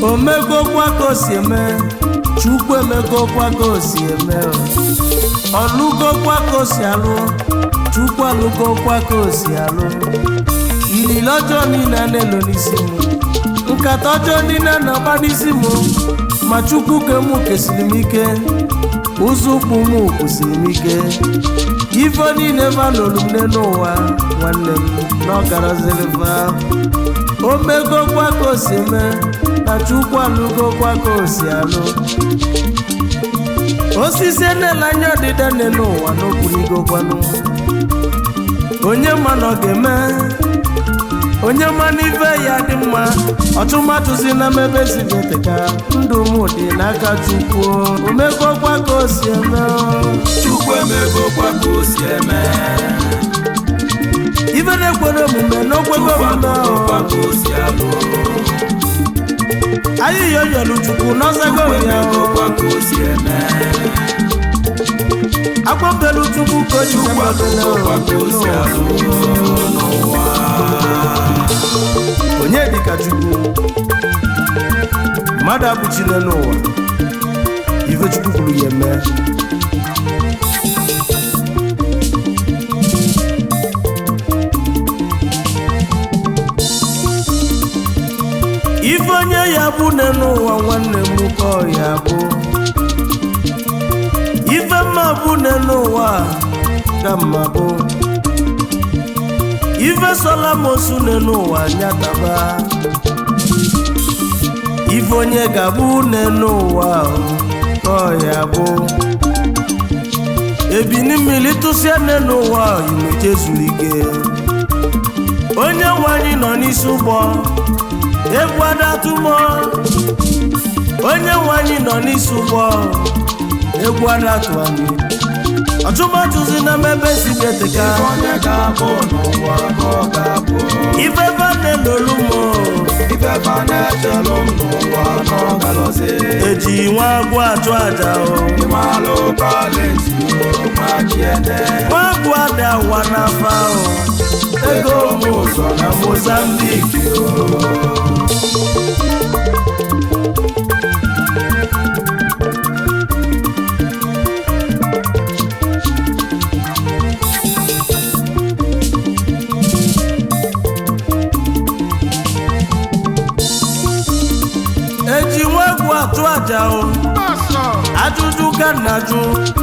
Omegokwa ka o si eme, Chukwu emegokwa ka o si eme, ọlụgokwa ka o si alụ, Chukwu alụgokwa ka o si alụ. Ilili ọjọọ niile na-elo n'isi m, nkata ọjọọ niile na-agba n'isi m, ma Chukwu ke mụ kesiri m ike, ụzọ ụkwụ m kwụsịrị m ike. Ife niile valolu m n'elu ụwa, nwanne m na ọ garaziliva. Omegokwa ka o si eme, na Chukwu alụgokwa ka o si alụ. Osisi enela anya ọdịda n'elu ụwa n'okwurigokwanụ. Onye ma na ọ ga-eme, onye ma na ife ya dị mma, ọtụmatụzi na mmebe zibeteka ndụ m dị n'aka Chukwu. Omegokwa ka o si eme, Chukwu emegokwa ka o si eme, ife na-ekwere omume n'okwego Chukwu omume. alụgokwa ka o si alụ, Anyị yoyolu Chukwu n'ọzago Chukwu ya. emegokwa ka o si eme, Akwapelu Chukwu ka o ji Chukwu alụgokwa ka o si alụ n'ụwa. Onye dịka Chukwu, mmadụ abụchile n'ụwa, ife Chukwu kwuru ya eme. Ife onye ya bụ n'ụwa, nwanne m, ka ọ ya bụ ife mma bụ n'ụwa ka mma bụ ife sola mosu n'ụwa nyataba. Ife onye ga-abụ n'ụwa ka ọ ya bụ ebini mmiri tụsịa n'ụwa imeje zuru ike. Onye nwe anyị nọ n'isi ụgbọ egwu adatụmọ, onye nwe anyị nọ n'isi ụgbọ egwu adatụ anyị, ọtụmatụzi na mmebe si eteka. Ife onye ga-abụ n'ụwa ka ọ ga-abụ, ife vanelolu m, ife fa na-echelụ m n'ụwa na ọ galọzi. Eji nwa agwụ achụ aja o. Ịmalụ kọleji nwa Chiene, Nwa agwụ ada ụwa n'afa o, ego m ụzọ na Mozambique o. Eji nwa agwụ achụ aja o, ajụjụ ka nna jụ.